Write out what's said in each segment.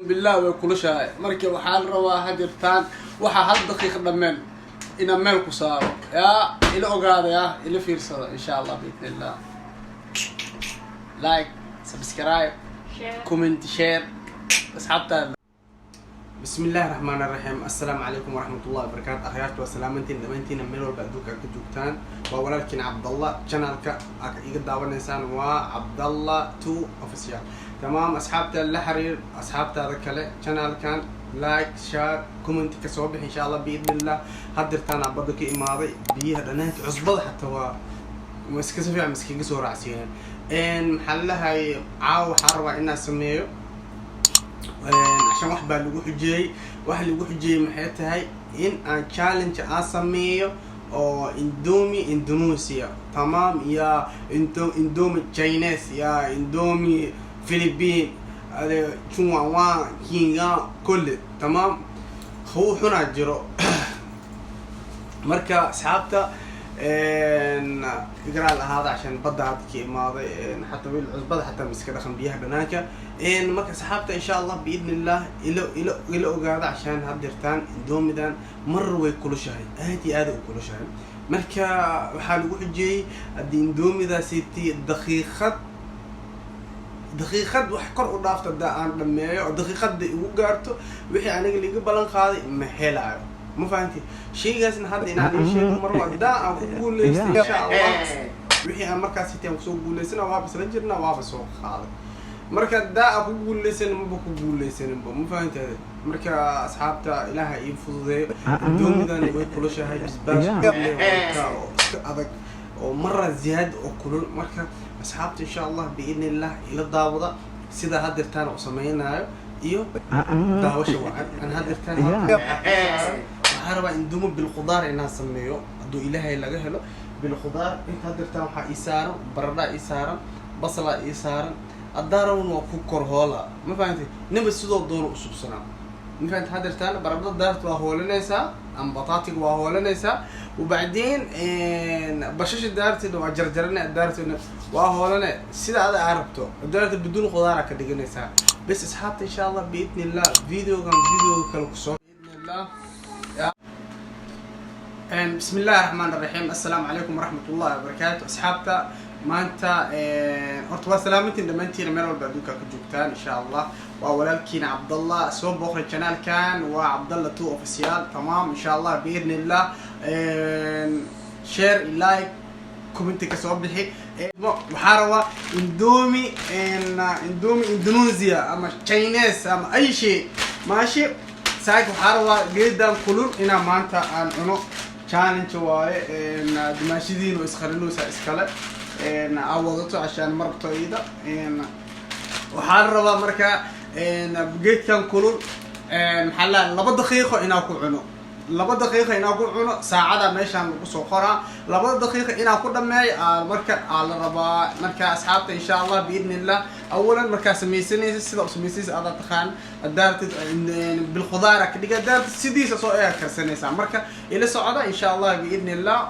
Billah, way kulushahay. Marka waxaa la rabaa hadirtaan waxaa hal daqiiqa dhammeen inaan meel ku saaro. Yaa ila ogaada, yaa ila fiirsada, insha Allah, biidni Illah. Like, subscribe, comment, share asxaabtaada. بسم الله الرحمن الرحيم، السلام عليكم ورحمة الله وبركاته. Akhyaarta, waa salaamantiin dhammaantiina meel walba adduunka aad ka joogtaan. Waa walaalkiin Cabdallah. Channelka aad iga daawanaysaan waa Cabdallah Two Official. Tamaam, asxaabta la xiriir asxaabtaada kale channelkan, like, share, comment ka soo bixi, insha Allah, biidni Illah. Hadirtaan badda ka imaaday, biyaha dhanaanka, cusbada xataa waa ma iska si fiican iskaga soo raacsiiyeen. Maxaa lalahay, caawa waxaa rabaa inaan sameeyo عشان wax baa lagu xujeeyey. Waxa lagu xujeeyey maxay tahay? In aan challenge aan sameeyo oo Indomie Indonesia, tamaam, ya Indomie Chinese, ya Indomie Philippine, ade chunwanwan kinga kulle, tamaam, haw xunaa jiro. Marka asxaabta, igraal ahaada عشان badda hadda ka imaaday, xataa wiil cusbada xataa miska dhaqan biyaha dhanaanka. Marka asxaabta, insha Allah, biidni Illah, ila ogaada عشان haddirtaan Indomidan mar way kulushahay, aad iyo aad u kulushahay. Marka waxaa lagu xujeeyey haddii Indomidaasiti daqiiqad daqiiqad wax kor u dhaafto hadda aan dhameeyo oo daqiiqada igu gaarto, wixii aniga liiga ballan qaaday ma helaayo. Ma fahanti? Shaygaasna hadda inaan ii sheego marba haddaa aan ku guuleystay, insha Allah, wixii aan markaas hitaan kusoo guuleysana waaba isla jirna, waaba soo qaaday. Marka haddaa aan ku guuleysan, maba ku guuleysaninba. Ma fahantaade? Marka asxaabta, Ilaaha ii fududeeyo. Indomidan way kulushahay, bisbaas oo iska adag oo mara ziyaada oo kulul. Marka asxaabta, insha Allah, biidni Illah, ila daawada sida hadirtaan u sameynaayo iyo daawasha wacan. Aan hadirtaan waxaa rabaa Indomie bilkhudaar inaan sameeyo, hadduu Ilaahay laga helo. Bilkhudaar inta hadirtaan waxaa ii saaran baradhaa ii saaran, basalaa ii saaran, haddaaran waa ku kor hoola. Ma fahamtay? Ninba sidoo doono u subsanaa. Ma fahamtay? Hadirtaan baradhada daarta waa hoolinaysaa ama bataatiga waa hoolinaysaa, وبعدين bashasha daarteeda waa jarjarane, daarteedna waa hoolane, sida ada aa rabto. Daarta biduun khudaara ka dhiganaysaa bes. Asxaabta, insha Allah, biidni Illah, videogan videoga kale kusoo biidni Illah. بسم الله الرحمن الرحيم، السلام عليكم ورحمة الله وبركاته. Asxaabta, maanta horta waa salaamantiin dhammaantiina meel walba adduunka ka joogtaan, insha Allah. Waa walaalkiina Cabdallah. Soo booqray channelkan, waa Cabdallah Two Official. Tamaam, insha Allah, biidni Illah, share, like, comment ka soo bixi. Waxaa rabaa Indomie, Indomie Indonesia ama Chinese ama ay shay maashi saak. Waxaa rabaa geedan kulul inaa maanta aan cuno. Challenge waaye. Dimaashidiin oo isqarinaysa iskale aa wadato عشان marabto iyada. Waxaa la rabaa marka geedkan kulul, maxaa la 2 daqiiqo inaa ku cuno, 2 daqiiqa inaa ku cuno. Saacada meeshaan lagu soo qoraa, 2 daqiiqa inaa ku dhameeyo marka aa la rabaa. Marka asxaabta, insha Allah, biidni Illah, awalan markaa samaysanaysa, sida u samaysanaysa adaa taqaan. Daartid bilkhudaara ka dhiga, daartid sidiisa soo eega karsanaysaa. Marka ila socda, insha Allah, biidni Illah.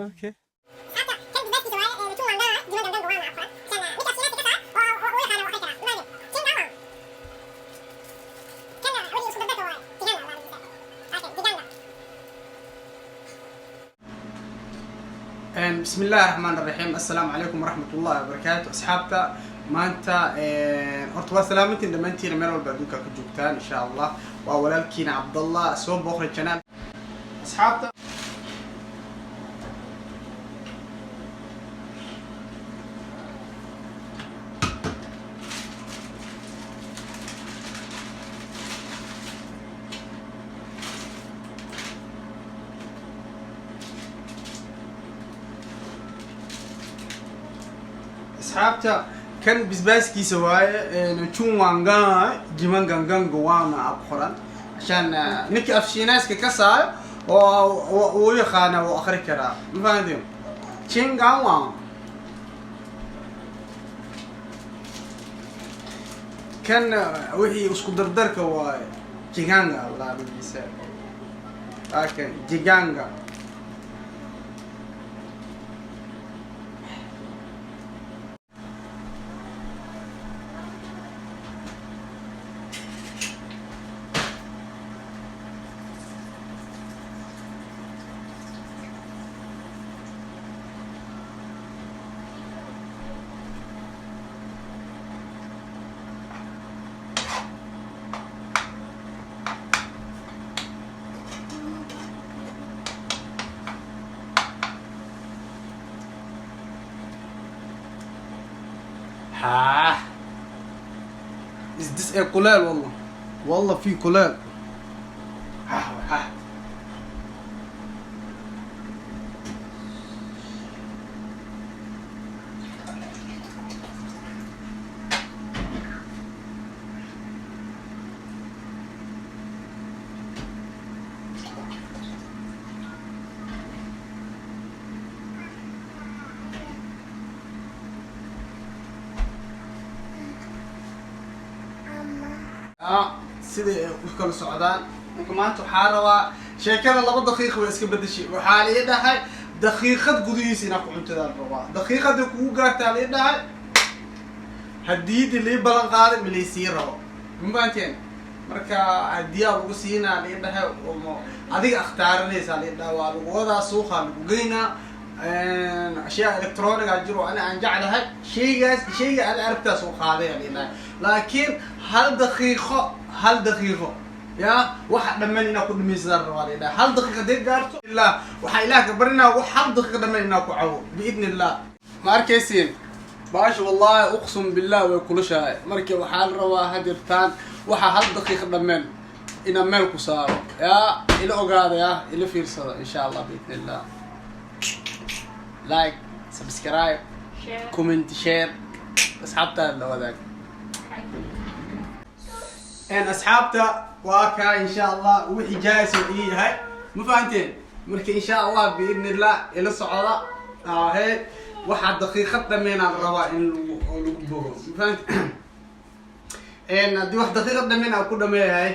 Okay. Kan bisbaaskiisa waaye, chunwanga jimangangango waana aqoran عشان ninkaas Shiinaaska ka saa oo u yaqaana waa akhri karaa. Maani chingawa kana weli isku dardarka waaye, jiganga waa lagiisa, okay, jiganga. بسم الله الرحمن الرحيم، السلام عليكم ورحمة الله وبركاته. Asxaabta, maanta horta waa salaamantiin dhammaantiina meel walba adduunka ka joogtaan, insha Allah. Waa walaalkiina Cabdallah. Soo booqray channel asxaabta. Asxaabta, kan bisbaaskiisa waaye, chunwanga jimangangango waana ku qoran عشان ninka af Shiinaaska ka saayo oo uu yaqaana wuu akhri karaa. Ma fahanteen? Chingawa kan wixii isku dardarka waaye, jiganga allah magiisa, okay, jiganga. Haa. Is this a kuleel? Wallah, wallah, fi kuleel. Ha ha. Sida ay u kala socdaan. Marka maanta waxaa rabaa sheekada 2 daqiiqa way iska bedeshay. Waxaa la ii dhahay daqiiqad gudihiisa inaa ku cuntadaan rabaa. Daqiiqada kugu gaartaa la ii dhahay. Hadiyadii lii ballan qaaday ma laysii rabo, ma fahanteen? Marka hadiyaa lagu siinaa la ii dhahay oo adiga akhtaaranaysaa la ii dhahay. Waa lagu wadaa, suuqaa lagu geynaa, ashyaa electroniga jiro ani aan jeclahay shaygaas, shayga ani aragtaas u qaaday la ii dhahay. Laakiin 1 daqiiqo, 1 daqiiqo ya waxa dhammaan inaa ku dhamaysadaan rabaa la ii dhahay. 1 daqiiqa hadday gaarto ilaa waxaa Ilaah ka barinaa wax 1 daqiiqa dhammaan inaa ku cawo, biidni Illah. Ma arkaysiin baasha? Wallaahi, uqsum billah, way kulushahay. Marka waxaa la rabaa hadirtaan waxa 1 daqiiqa dhammeen inaan meel ku saaro. Yaa ila ogaada, yaa ila fiirsada, insha Allah, biidni Illah. Like, subscribe, share, comment, share, asxaabtaada la wadaag. Asxaabta, waa kaa, insha Allah, wixii jaahis oo ii yahay, ma fahanteen? Marka insha Allah, biidni Illah, ila socda. Ahe, waxaa daqiiqad dhameenaan rabaa in lagu oo lagu bogo, ma fahanteen? Haddii wax daqiiqad dhameen aan ku dhameeyahay,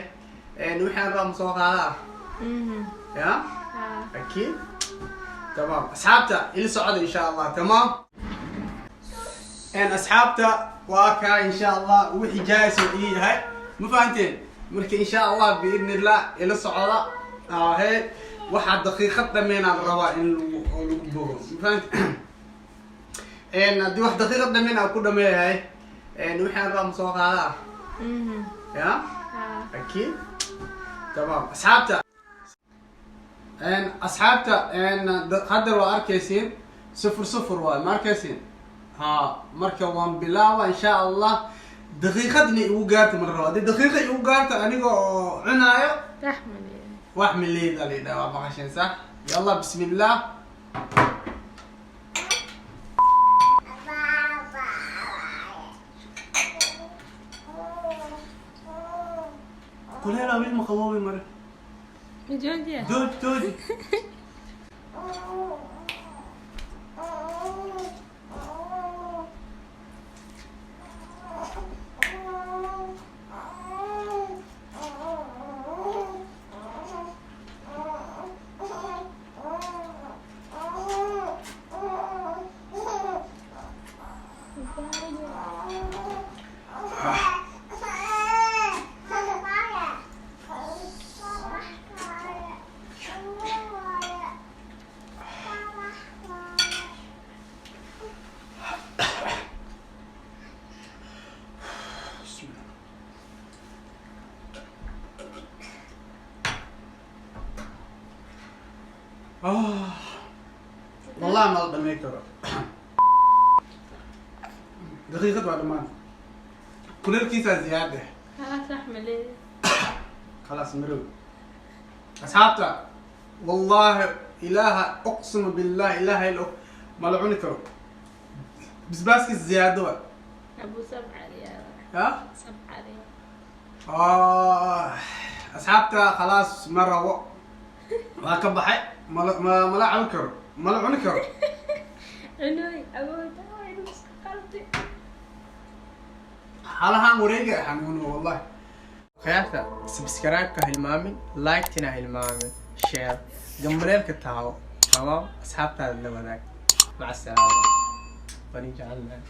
wixii aan rabaa ma soo qaadaa? Ya, akiid, tamaam. Asxaabta, ila socda, insha Allah. Tamaam. Asxaabta, waa kaa, insha Allah, wixii jaahis oo ii yahay, ma fahanteen? Marka insha Allah, biidni Illah, ila socda. Ahe, waxaa daqiiqad dhameenaan rabaa in lagu oo lagu bogo, ma fahanteen? Haddii wax daqiiqad dhameen aan ku dhameeyahay, wixii aan rabaa ma soo qaadaa? Ya, akiid, tamaam. Asxaabta, asxaabta, hadda waa arkaysiin, 0-0 waay, ma arkaysiin? Ha, marka waan bilaaba, insha Allah. Daqiiqad inay igu gaarto ma rabo. Haddii daqiiqa igu gaarto aniga oo cunaayo, wax mileyda la yidhaha, waa maqasheen, sax? Yalla, bismillah. Kuleela wiil ma qaboobi mare. Dooj, dooji. Ah. Wallahi ma la dhamay karo. Daqiiqad waa dhammaan, kuleelkiisaa ziyaade. خلاص احمل. خلاص marow. Asxaabta, wallahi, ilaaha, uqsimu billah, ilaaha ilo ma la cuni karo. Bisbaaskiisa ziyaado wa. ابو 7 ريال. Ha. 7 ريال. Ah, asxaabta, khalaas, ma rabo, waa ka baxay. Mala ma mala cabi karo, mala cuni karo. عنوي ابو داوي قلبي. Halahaan wareega xanuuno, wallahi. Khiyaarta, subscribe-ka hilmaamin, like-tina hilmaamin, share, gambaleelka taabo. Tamaam, asxaabtaada la wadaag. Maca asalaama, bani jecelnahay.